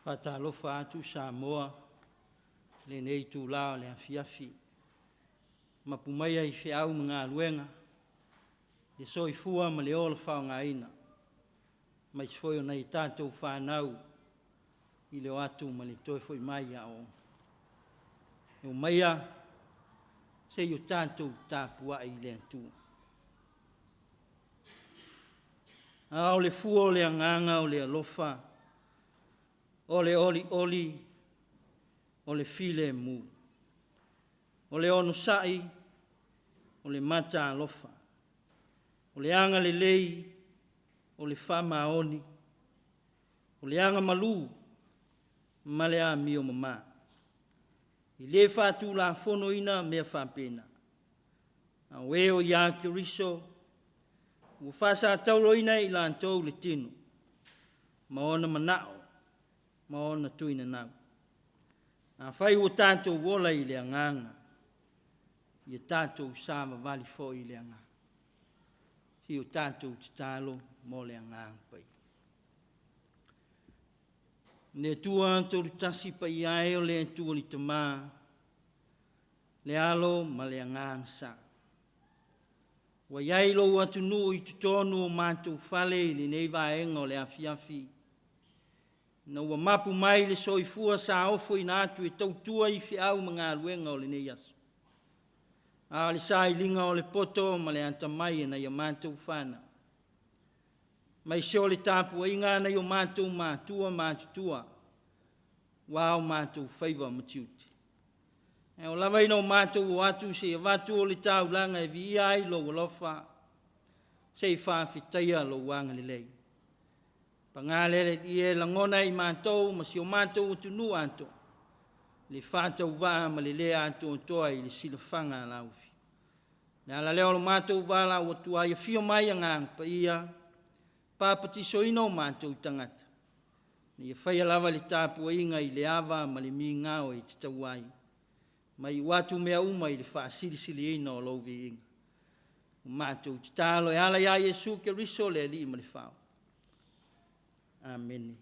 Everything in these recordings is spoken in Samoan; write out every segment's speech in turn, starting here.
Faatalofa atu Samoa i lenei itula o le afiafi. Mapu maia i feau ma galuega, le soifua ma le ola faaaogaina, aemaise foi o nai a tatou fanau i le o atu ma le toe foi mai i aoaoga. Omaia se i o tatou tapuai i le Atua. A o le fua o le agaga o le alofa, o le olioli, o le filemu, o le onosai, o le mataalofa, o le agalelei, o le faamaoni, o le agamalu ma le amio mama. E le faatulafonoina mea faapena. A o e o ia Keriso, ua faasatauroina e i latou le tino ma ona manao ma ona tuinanau. Afai ua tatou ola i le agaga, ia tatou savavali foi i le agaga. Se i o tatou tatalo mo le Agaga Paia. Le Atua Tolu Tasi Paia e o le Atua le Tama, le Alo ma le Agaga Sa. Ua i ai lou atunuu i totonu o matou fale i lenei vaega o le afiafi, ina ua mapu mai le soifua sa ofoina atu e tautua i feau ma galuega o lenei aso. A o le sailiga o le poto ma le atamai e nai a matou fanau, aemaise o le tapuaiga a nai o matou matua matutua, aua o matou faiva ma tiute. Ae oo lava ina o matou o atu se i avatu le taulaga e viia ai lou alofa, se i faafetaia lou agalelei. Paga lea le Alii e, lagona e i matou ma si o matou atunuu atoa le faatauvaa ma le le atoatoa i le silafaga a laufi. O le ala lea o lo matou valaau atu ai, afio mai Agaga Paia, papatisoina o matou tagata, ina ia faia lava le tapuaiga i le ava ma le migao e tatau ai, ma iu atu mea uma i le faasilisiliina o lou viiga. Ua matou tatalo e ala ia Iesu Keriso le Alii ma le Faaola. Amene.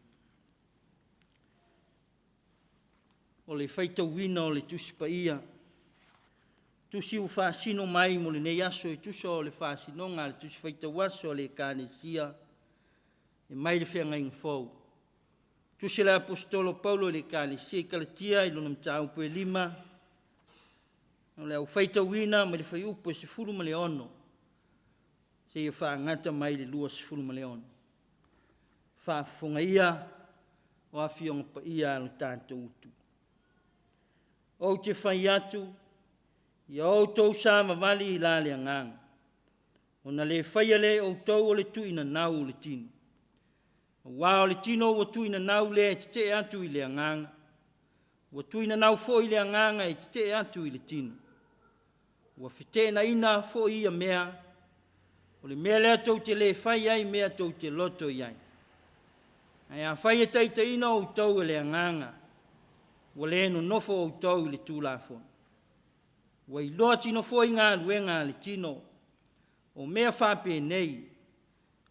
O le faitauina o le Tusi Paia, tusi ua faasino mai mo lenei aso e tusa o le faasinoga a le Tusi Faitau Aso a le Ekalesia e mai le Feagaiga Fou. Tusi a le Aposetolo Paulo i le Ekalesia i Kalatia i lona mataupu e 5, o le a ou faitauina mai le fuaiupu e 16 seia faagata mai le 26. Faafofoga ia o Afioga Paia a lo tatou Atunuu. Ou te fai atu, ia outou savavali i la le agaga, ona le faia lea e outou o le tuuinanau o le tino. Aua o le tino ua tuuinanau lea e tetee atu i le agaga, ua tuuinanau foi le agaga e tetee atu i le tino. Ua feteenaina foi ia mea, o le mea lea tou te le fai ai mea tou te loto i ai. Ae afai e taitaiina outou e le Agaga, ua le nonofo outou i le Tulafono. Ua iloa tino foi galuega a le tino, o mea faapenei,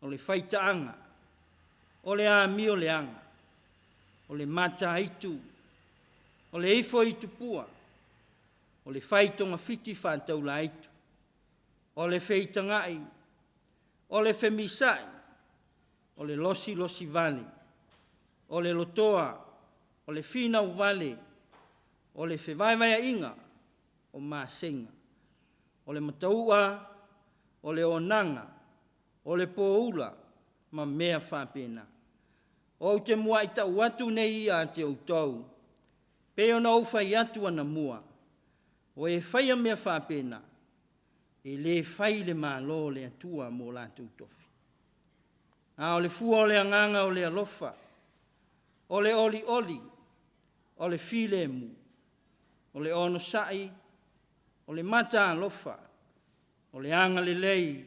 o le faitaaga, o le amio leaga, o le mataitu, o le ifo i tupua, o le fai togafiti faataulaitu, o le feitagai, o le femisa'i, o le losilosi vale, o le lotoa, o le finau vale, o le fevaevaea'iga, o maseiga, o le matau'a, o le onaga, o le poula, ma mea faapena. Ou te muai tau atu nei ia te outou, pei ona ou fai atu anamua, o e faia mea faapena, e le fai le Malo o le Atua mo latou tofi. A o le fua o le agaga o le alofa, o le olioli, o le filemu, o le onosai, o le mataalofa, o le agalelei,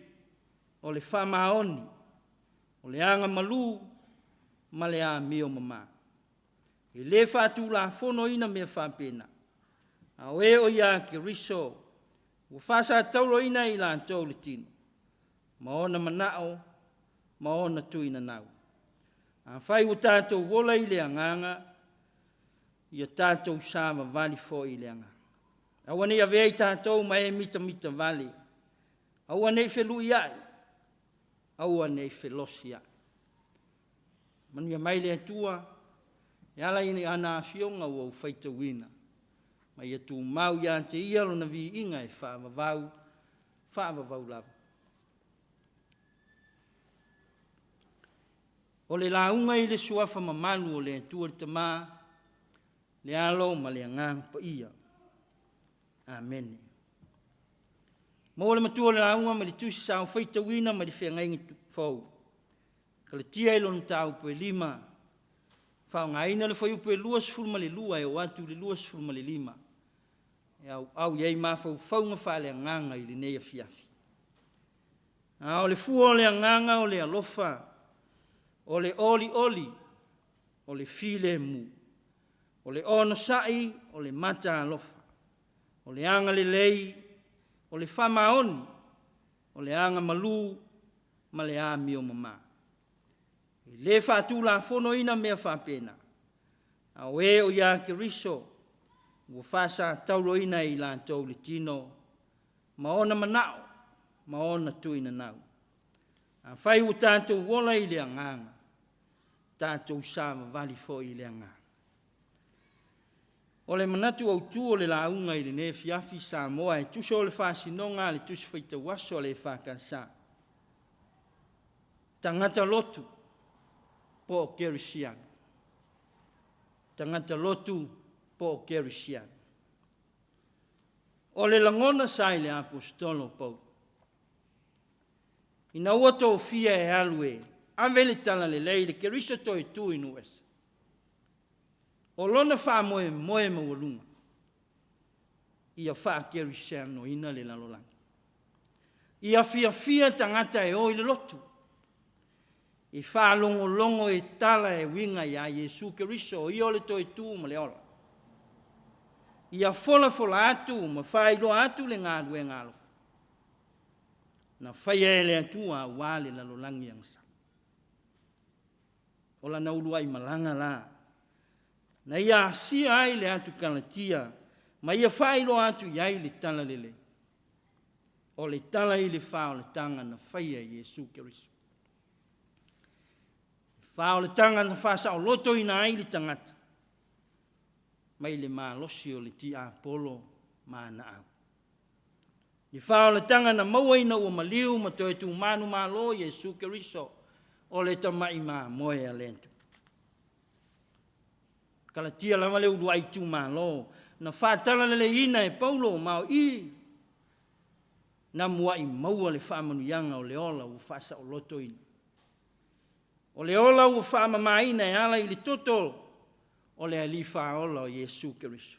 o le faamaoni, o le agamalu ma le amio mama. E le faatulafonoina mea faapena, a o e o ia Keriso, ua faasatauroina e i latou le tino, ma ona manao ma ona tuinanau. Afai ua tatou ola i le agaga, Ia tatou savavali foi i le Agaga. Aua ne i avea i tatou ma e mitamitavale, aua ne i feluiai, aua ne i felosiai. Manuia mai le Atua e ala i ana afioga ua ou faitauina, ma ia tumau ia te Ia Lona viiga e faavavau, faavavau lava. O le lauga i le Suafa mamalu o le Atua le Tama, le Alo ma le Agaga Paia. Amene. Maua le matua o le lauga mai le Tusi Sa ou faitauina mai le Feagaiga Fou. Kalatia i lona mataupu e 5, faaaogaina le fuaiupu e 22 e oo atu i le 25 e auau i ai mafaufauga faaleagaga i lenei afiafi. A o le fua o le agaga o le alofa, o le olioli, o le filemu, o le onosai, o le mataalofa, o le agalelei, o le faamaoni, o le agamalu ma le amio mama. E le faatulafonoina mea faapena, a o e o ia Keriso ua faasatauroina e i latou le tino ma ona manao ma ona tuinanau. Afai ua tatou ola i le agaga, tatou savavali foi i le agaga. O le manatu autu o le lauga i lenei afiafi Samoa e tusa o le faasinoga a le Tusi Faitau Aso a le EFKS, tagata lotu po o kerisiano. Tagata lotu po o kerisiano. O le lagona sa i le Aposetolo o Paulo, ina ua tofia e alu e ave le talalelei i le Keriso toe tu i nuu ese. O lona faamoemoe maualuga, ia faakerisianoina le lalolagi. Ia fiafia tagata e o i le lotu, e faalogologo e tala e uiga ia Iesu Keriso, o Ia o le toe tu ma le ola. Ia folafola atu ma faailoa atu le galuega alofa na faia e le Atua aua le lalolagi agasala. O lana uluai malaga la, na ia asia ai le atu Kalatia ma ia faailoa atu i ai le talalelei, o le tala i le faaolataga na faia e Iesu Keriso. Faaolataga na faasaolotoina ai le tagata mai le malosi o le tiapolo ma ana au. Le faaolataga na maua ina ua maliu ma toe tumanumalo Iesu Keriso o le tamai mamoe a le Atua. Kalatia lava le uluai itumalo na faatalaleleiina e Paulo ma o i na muai maua le faamanuiaga o le ola ua faasaolotoina. O le ola ua faamamaina e ala i le toto o le Alii Faaola o Iesu Keriso.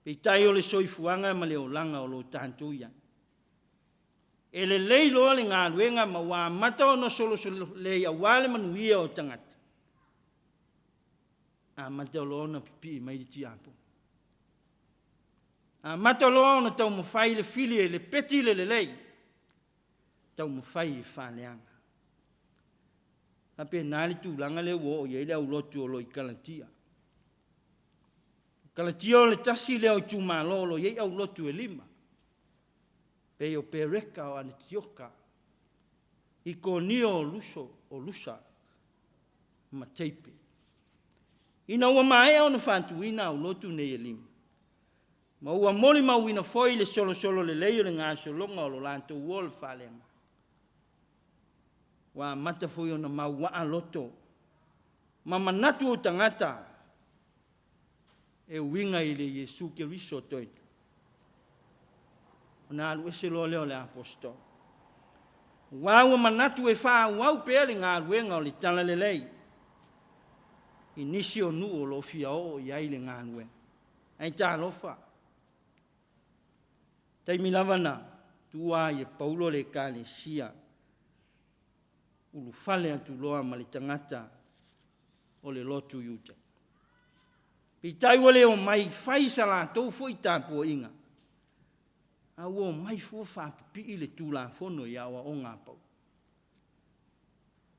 Peitai o le soifuaga ma le olaga o lo o tatou i ai. E lelei loa le galuega ma ua amata ona solosololei aua le manuia o tagata, amata loa ona pipii mai le tiakono. Amata loa ona taumafai le fili e lepeti le lelei, taumafai e faaleaga. E faapena le tulaga lea ua oo i ai le aulotu o lo o i Kalatia. O Kalatia o le tasi lea o itumalo o lo o i ai aulotu e 5, pei o Pereka o Anitioka, Ikonio o Luso, o Lusa ma Teipe. Ina ua maea ona faatuina aulotu nei e 5, ma ua molimauina foi le solosolo lelei o le gasologa o lo latou ola faaleagaga, ua amata foi ona mauaa loto ma manatu o tagata e uiga i le Iesu Keriso toe tu. Ona alu ese loa lea o le Aposetolo. Aua ua manatu e faaauau pea le galuega o le Talalelei i nisi o nuu o lo o fia oo i ai le galuega. Ae talofa, taimi lava na tuua ai e Paulo le Ekalesia, ulufale atu loa ma le tagata o le lotu Iuta. Peitai ua le omai fai sa latou foi tapuaiga, a ua omai fua faapipii le Tulafono i aoaoga a Paulo.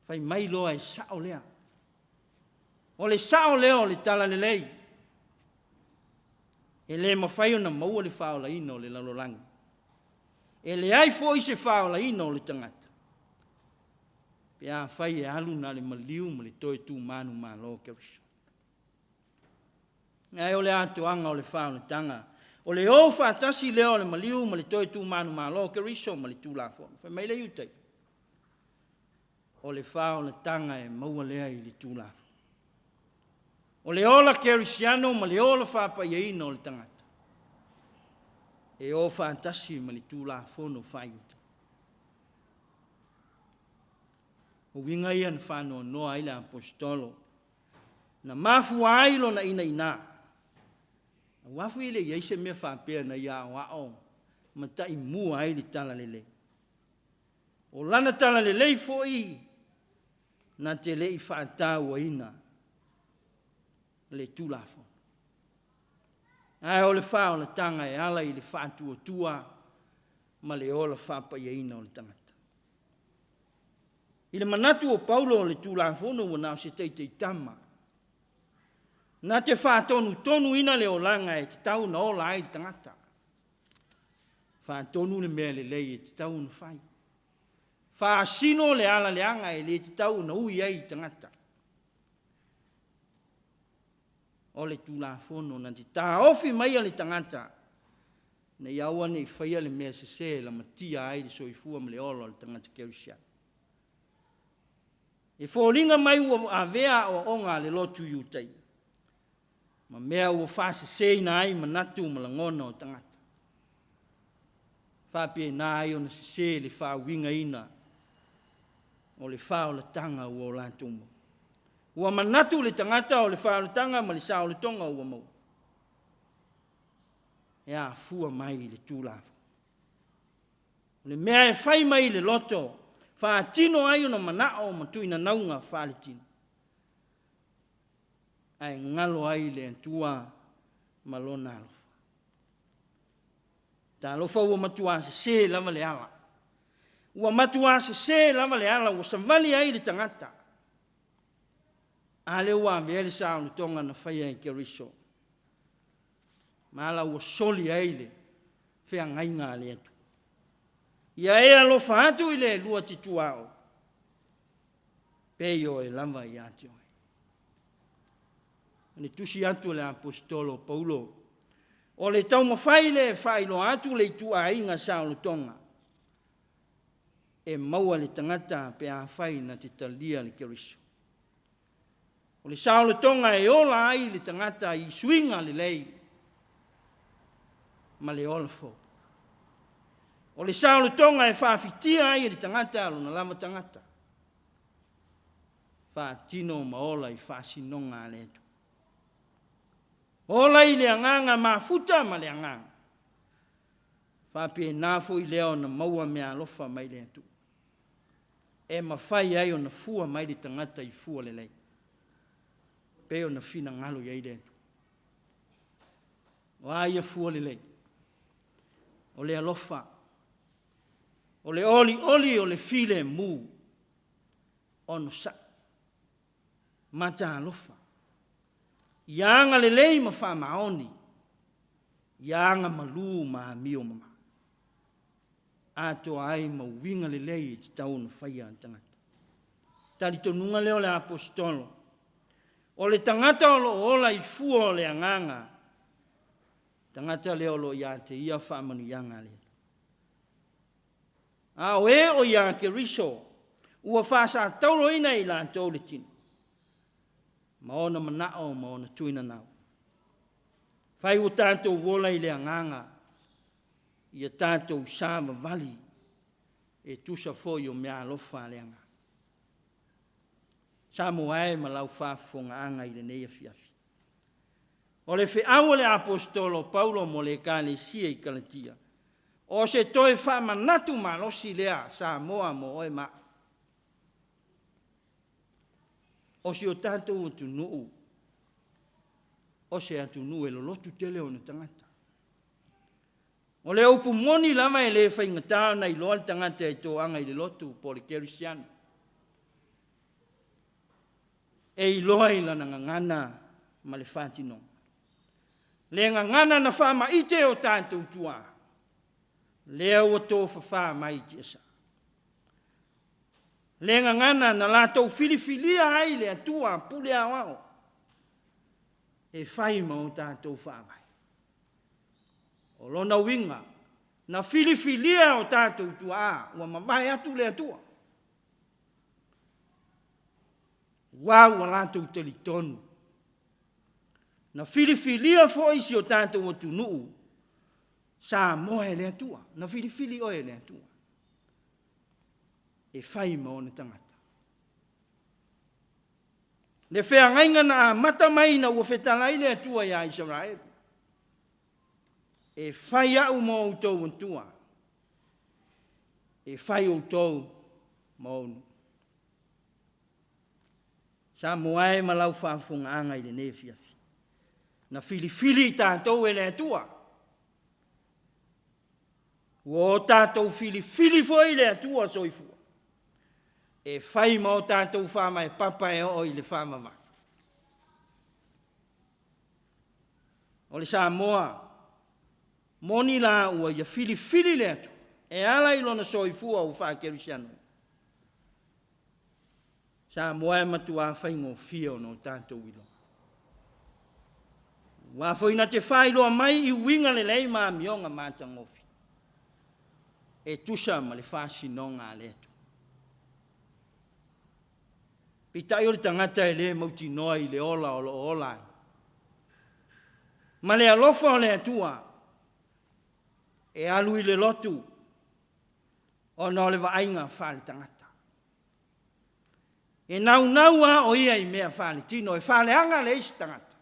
Fai mai loa e sao lea. O le sao lea o le talalelei. E le mafai ona maua le faaolaina o le lalolagi. E leai foi se faaolaina o le tagata pe afai e alu na o le maliu ma le toe tu manumalo o Keriso. Ae o le atoaga o le faaolataga, o le o faatasi lea o le maliu ma le toe tu manumalo o Keriso ma le Tulafono. Fai mai le Iutaia, o le faaolataga e maua lea i le Tulafono. O le ola kerisiano ma le ola faapaiaina o le tagata, e o faatasi ma le Tulafono faa-Iuta. O uiga ia na faanoanoa ai le Aposetolo, na mafua ai lona inaina, aua foi e le i i ai se mea faapea na ia aoao ma taimua ai le Talalelei. O lana talalelei foi na te le i faatauaina le Tulafono, ae o le faaolataga e ala i le faatuatua ma le ola faapaiaina o le tagata. I le manatu o Paulo o le Tulafono ua na o se taitaitama, na te faatonutonuina le olaga e tatau ona ola ai le tagata. Faatonu le mea lelei e tatau ona fai. Faasino le ala leaga e le tatau ona ui ai le tagata. O le Tulafono na te taofi maia le tagata ina ia aua ne i faia le mea sese e lamatia ai le soifua ma le ola o le tagata kerisiano. E foliga mai ua avea aoaoga a le lotu Iutaia ma mea ua faaseseina ai manatu ma lagona o tagata. E faapena ai ona sese le faauigaina o le faaolataga ua o latou maua. Ua manatu le tagata o le faaolataga ma le saolotoga ua maua, e afua mai i le Tulafono. O le mea e fai mai le loto, faatino ai ona manao ma tuinanauga faaletino, ae galo ai le Atua ma Lona alofa. Talofa ua matua sese lava le ala, ua matua sese lava le ala ua savali ai le tagata. A lea ua avea le saolotoga na faia e Keriso ma ala ua soli ai le feagaiga a le Atua. Ia e alofa atu i le lua te tuaoi, pei o oe lava ia te oe. O le tusi atu a le Aposetolo o Paulo, o le taumafai lea e faailoa atu le ituaiga saolotoga e maua e le tagata pe afai na te talia le Keriso. O le saolotoga e ola ai le tagata i suiga lelei ma le ola fou. O le saolotoga e faafitia ai e le tagata lona lava tagata, faatino ma ola i faasinoga a le Atua. Ola i le agaga mafuta ma le agaga faapena foi lea ona maua meaalofa mai le Atua, e mafai ai ona fua mai le tagata i fua lelei, pei ona finagalo i ai le Atua. O a ia fua lelei? O le alofa, o le olioli o le filemu, onosai, matalofa, ia agalelei ma faamaoni, ia agamalu ma amio mama, atoa ai ma uiga lelei e tatau ona faia e le tagata. Talitonuga lea o le Aposetolo, o le tagata o lo o ola i fua o le agaga, tagata lea o lo o ia te ia faamanuiaga a le Atua. A o e o ia Keriso, ua faasatauloina e i latou le tino, ma ona manao ma ona tuinanau. Fai ua tatou ola i le agaga, ia tatou savavali e tusa foi o meaalofa a le agaga. Samoa e ma lau faafofogaaga i lenei afiafi, O le feau a le Aposetolo Paulo mo le Ekalesia i Kalatia, o se toe faamanatu malosi lea Samoa mo oe ma au. O si o tatou atunuu, o se atunuu e lolotu tele ona tagata. O le upu moni lava e le faigata ona iloa le tagata e toaga i le lotu po o le kerisiano. E iloa i lana gagana ma le faatinoga. Le gagana na faamaite e o tatou tuaa, lea ua tofafa mai i tiasa. Le gagana na latou filifilia ai le Atua pule aoao e fai ma o tatou faavae. O lona uiga, na filifilia e o tatou tuaa ua mavae atu le Atua, aua ua latou talitonu. Na filifilia foi si o tatou atunuu Samoa e le Atua, na filifili oe e le Atua e fai ma ona tagata. Le feagaiga na amata mai ina ua fetalai le Atua ia Isaraelu, e fai au ma outou Atua, e fai outou ma ou nuu. Samoa e ma lau faafofogaaga i lenei afiafi, na filifili i tatou e le Atua, ua o tatou filifili foi le Atua Soifua e fai ma o tatou faavae papa e oo i le faavavau. O le Samoa moni la ua ia filifili le Atua e ala i Lona soifua ua faakerisiano. Samoa e matuā faigofie ona o tatou iloa. Aua foi na te faailoa mai i uiga lelei ma amioga matagofie e tusa ma le faasinoga a le Atua. Peitai o le tagata e le mautinoa i le ola o lo o ola ai. Ma le alofa o le Atua e alu i le lotu ona o le vaaiga faaletagata. E naunau lava o ia i mea faaletino, e faaleaga le isi tagata,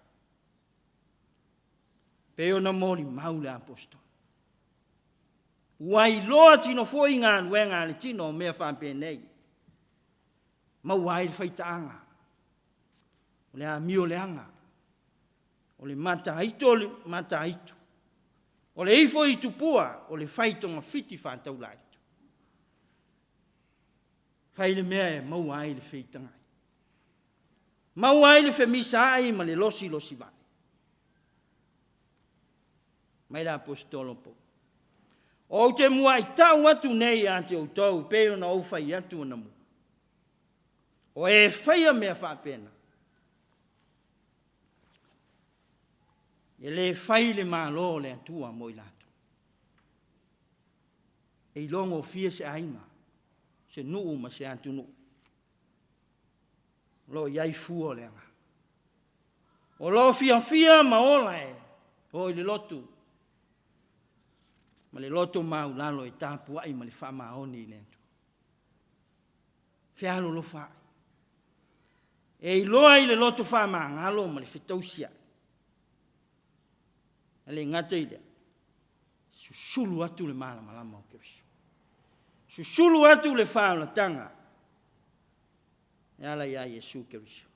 e pei ona molimau le Aposetolo. Ua iloa tino foi galuega a le tino o mea faapenei, maua ai le faitaaga, o le amio leaga, o le mataito o le mataito, o le ifo i tupua, o le fai togafiti faataulaito. Fai le mea e maua ai le feitagai, maua ai le femisaai ma le losilosi vale. Mai le Aposetolo o Paulo, Ou te muai tau atu nei ia te outou pei ona ou fai atu anamua, o e faia mea faapena, e le fai le Malo o le Atua mo i latou. E iloa gofie se aiga, se nuu ma se atunuu o lo o i ai fua o le agaga. O lo o fiafia ma ola e o i le lotu ma le loto maualalo e tapuai ma le faamaoni i le Atua. Fealolofa ai. E iloa i le loto faamagalo ma le fetausiai. E le gata i lea, susulu atu le malamalama o Keriso. Susulu atu le faaolataga e ala ia Iesu Keriso.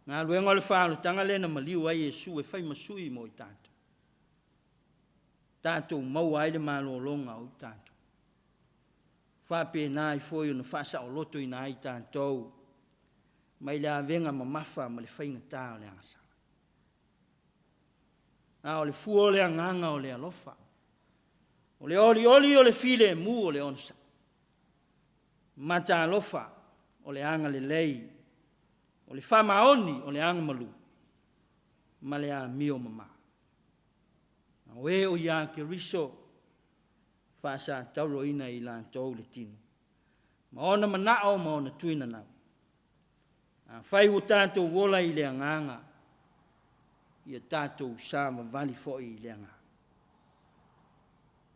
Galuega o le faaolataga lea na maliu ai Iesu e fai ma sui mo i tatou. Tatou maua ai le malologa o i tatou. Faapena ai foi ona faasaolotoina ai tatou mai le avega mamafa ma le faigata o le agasala. A o le fua o le agaga o le alofa, o le olioli o le filemu o le onosai, mataalofa o le agalelei, o le faamaoni o le agamalu ma le amio mama. A o e o ia Keriso, faasatauroina e i latou le tino, ma ona manao ma ona tuinanau. Afai ua tatou ola i le agaga, ia tatou savavali foi i le agaga.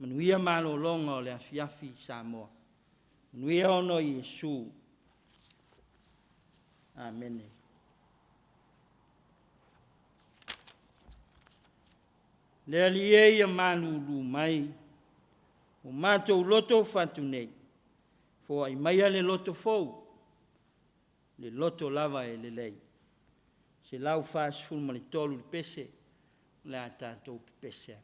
Manuia malologa o le afiafi Samoa. Manuia ona o Iesu. Amene. Le Alii e ia malulu mai, ua matou loto fatu nei, foai maia le loto fou, le loto lava e lelei. 143 le pese o le a tatou pepese ai.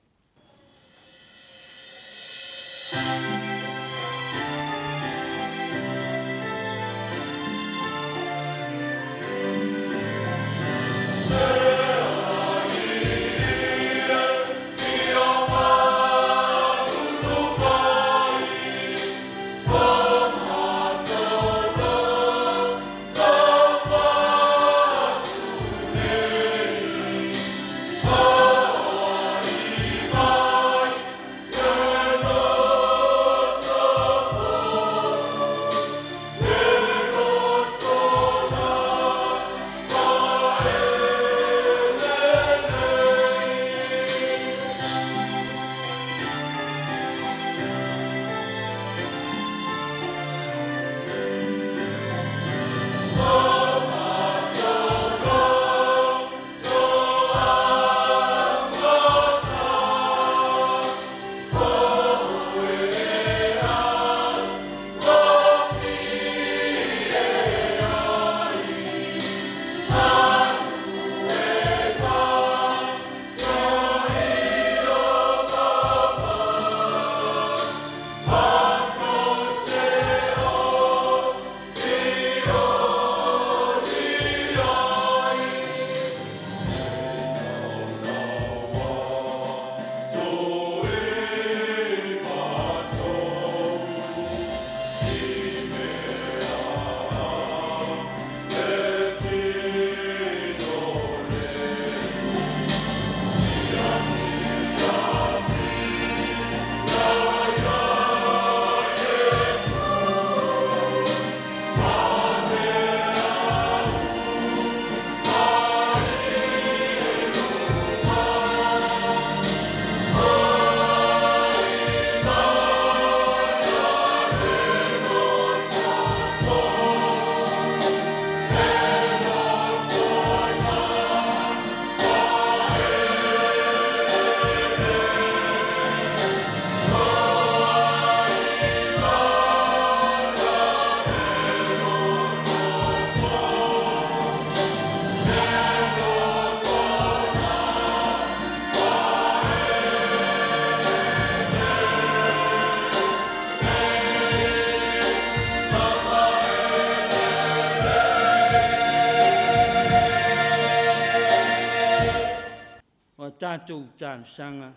tatou talosaga,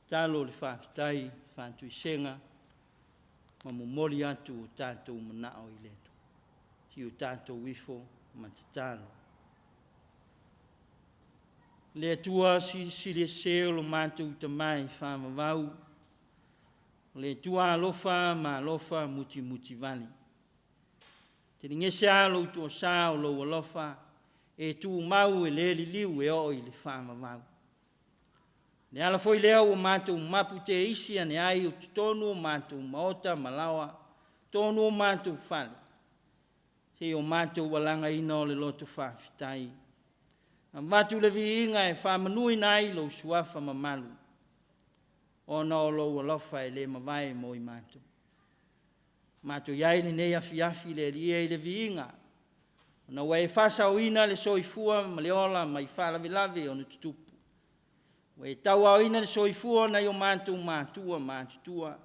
tatalo le faafetai, faatuisega ma momoli atu o tatou manao i le Atua. Si o tatou ifo ma tatalo. Le Atua silisili ese o lo matou Tama e faavavau, o le Atua alofa ma alofa mutimutivale. Telegese lava lou toasa o lou alofa e tumau e le liliu e oo i le faavavau. O le ala foi lea ua matou mapu teisi ane ai i totonu o matou maota ma laoa, totonu o matou fale, seia o matou alagaina o le loto faafetai. Avatu le viiga e faamanuina ai lou Suafa mamalu, ona o lou alofa e le mavae mo i matou. Matou i ai i lenei afiafi le Alii e i le viiga, ona ua e faasaoina le soifua ma le ola mai faalavelave e ono tutupu. Ua e tauaoina le soifua o nai o matou matua matutua,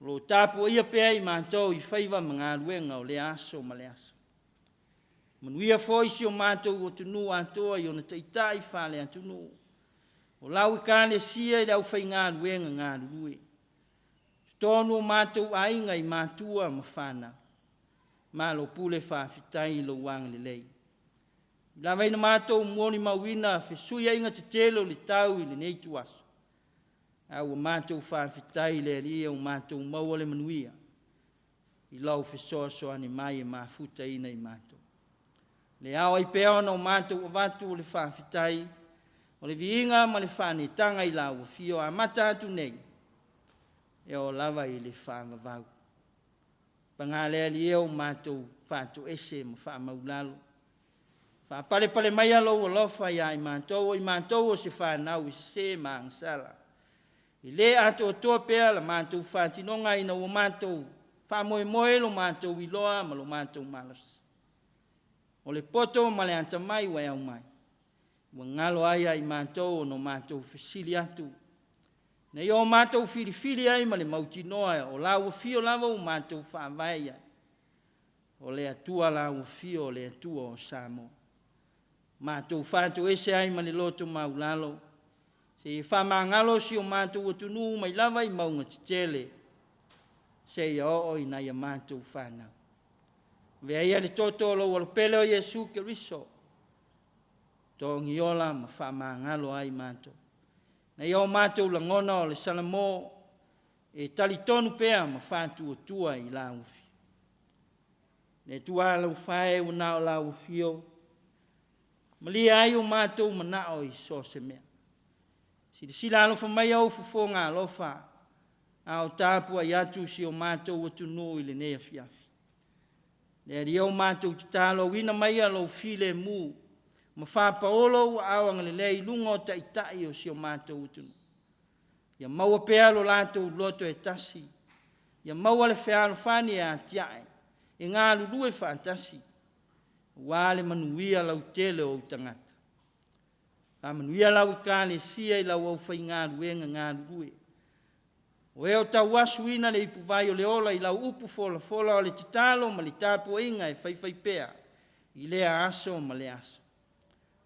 o lo o tapuaia pea i matou i faiva ma galuega o lea aso ma lea aso. Manuia foi si o matou atunuu atoa i ona taitai faale-atunuu, o lau Ekalesia i le aufaigaluega galulue, totonu o matou aiga i matua ma fanau. Malo pule faafetai i lou agalelei. E ui lava ina matou molimauina fesuiaiga tetele o le tau i lenei ituaso, ae ua matou faafetai i le Alii ua matou maua le manuia i lau fesoasoani mai e mafutaina i matou. Le ao ai pea ona o matou avatu o le faafetai, o le viiga ma le faaneetaga i lau afio, amata atu nei, e oo lava i le faavavau. Paga lea Alii e, ua matou faatoese ma faamaualalo, faapalepale maia lou alofa ia i matou, o i matou o se fanau e sese ma agasala. E le atoatoa pea la matou faatinoga ina ua matou faamoemoe lo matou iloa ma lo matou malosi. O le poto ma le atamai ua e aumai, ua galo ai ia i matou ona matou fesili atu, ina ia o matou filifili ai ma le mautinoa o lau afio lava ua matou faavae i ai, o le Atua lau afio o le Atua o Samoa. Matou faatoese ai ma le loto maualalo, seia faamagalo si o matou atunuu mai lava i mauga tetele seia oo i nai a matou fanau. Avea ia le toto o lou Alopele o Iesu Keriso, togiola ma faamagalo ai matou. Na ia o matou lagona o le Salamo e talitonu pea ma faatuatua i lau afio. Le Atua alofa e, ua na o lau afio, malie ai o matou manao i so o se mea. Silasila alofa mai au fofoga alofa, a o tapuai atu si o matou atunuu i lenei afiafi. Le Alii e, o matou tatalo, auina maia lou filemu ma faapaolo ou aao agalelei i luga o taitai o si o matou atunuu. Ia maua pea lo latou loto e tasi, ia maua le fealofani e atiae, e galulue faatasi, aua le manuia lautele o ou tagata. Faamanuia lau Ekalesia i lau aufaigaluega galulue, o e o tauasuina le ipuvai o le ola i lau upu folafola o le tatalo ma le tapuaiga e faifaipea i lea aso ma lea aso.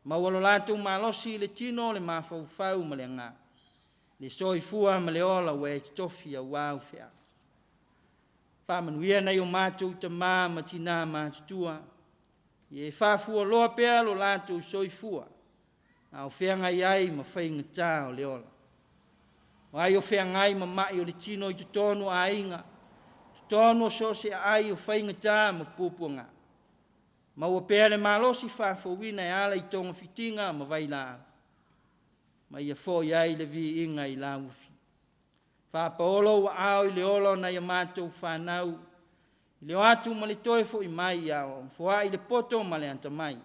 Maua lo latou malosi i le tino, le mafaufau ma le agaga, le soifua ma le ola ua e totofi aua au feau. Faamanuia nai o matou tama ma tina matutua, ia e faafualoa pea lo latou soifua, a o feagai ai ma faigata o le ola. O ai o feagai ma mai o le tino i totonu o aiga, totonu o so o se aai o faigata ma puapuaga, maua pea le malosi faafouina e ala i togafitiga ma vailaau, ma ia foi ai le viiga i lau Afio. Faapaolo ou aao i le ola o nai a matou fanau, i le o atu ma le toe foi mai, a o foai le poto ma le atamai,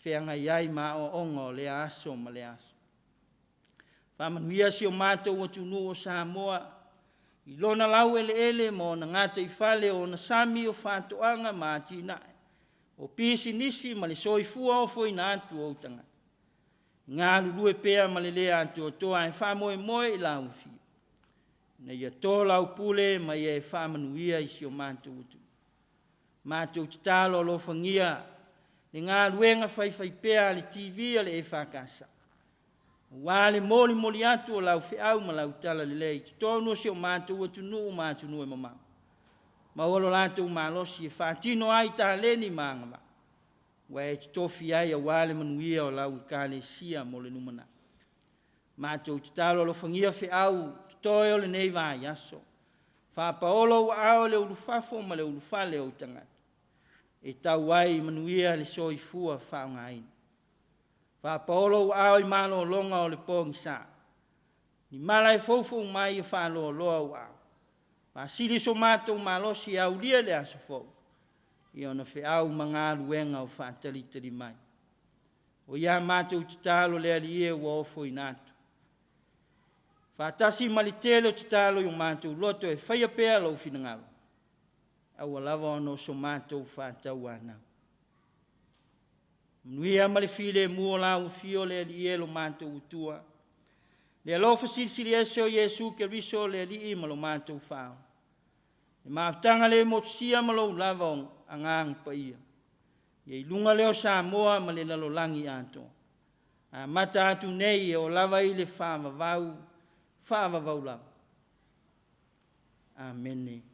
feagai ai ma aoaoga o lea aso ma lea aso. Faamanuia si o matou atunuu o Samoa i lona laueleele ma ona gataifale, o ona sami, o faatoaga ma atinae, o pisinisi ma le soifua ofoina atu o ou tagata. Galulue pea ma le le atoatoa ae faamoemoe i lau Afio, ina ia to lau pule ma ia e faamanuia i si o matou atunuu. Matou tatalo alofagia le galuega faifaipea a le TV a le EFKS. Aua le molimoli atu o lau feau ma lau talalelei i totonu o si o matou atunuu ma atunuu e mamao. Maua lo latou malosi e faatino ai taleni ma agavaa ua e totofi ai aua le manuia o lau Ekalesia mo le lumanai. Matou tatalo alofagia feau totoe o lenei vaiaso. Faapaolo ou aao i le ulufafo ma le ulufale o ou tagata e tau ai i manuia le soifua faaaogaina. Faapaolo ou aao i malologa o le pogisa, ni mala e foufou mai e faaloaloa ou aao. Faasili so matou malosi e aulia le aso fou i ona feau ma galuega o faatalitali mai. O ia a matou tatalo le Alii e ua ofoina atu, faatasi ma le tele o tatalo i o matou loto e faia pea lou finagalo, aua lava ona o so matou faatauanau. Manuia ma le filemu o lau afio le Alii e lo matou Atua, le alofa silisili ese o Iesu Keriso le Alii ma lo matou Faaola, le mafutaga le motusia ma lou lava o Agaga Paia, ia i luga lea o Samoa ma le lalolagi atoa, amata atu nei e oo lava i le faavavau, faavavau lava. Amene.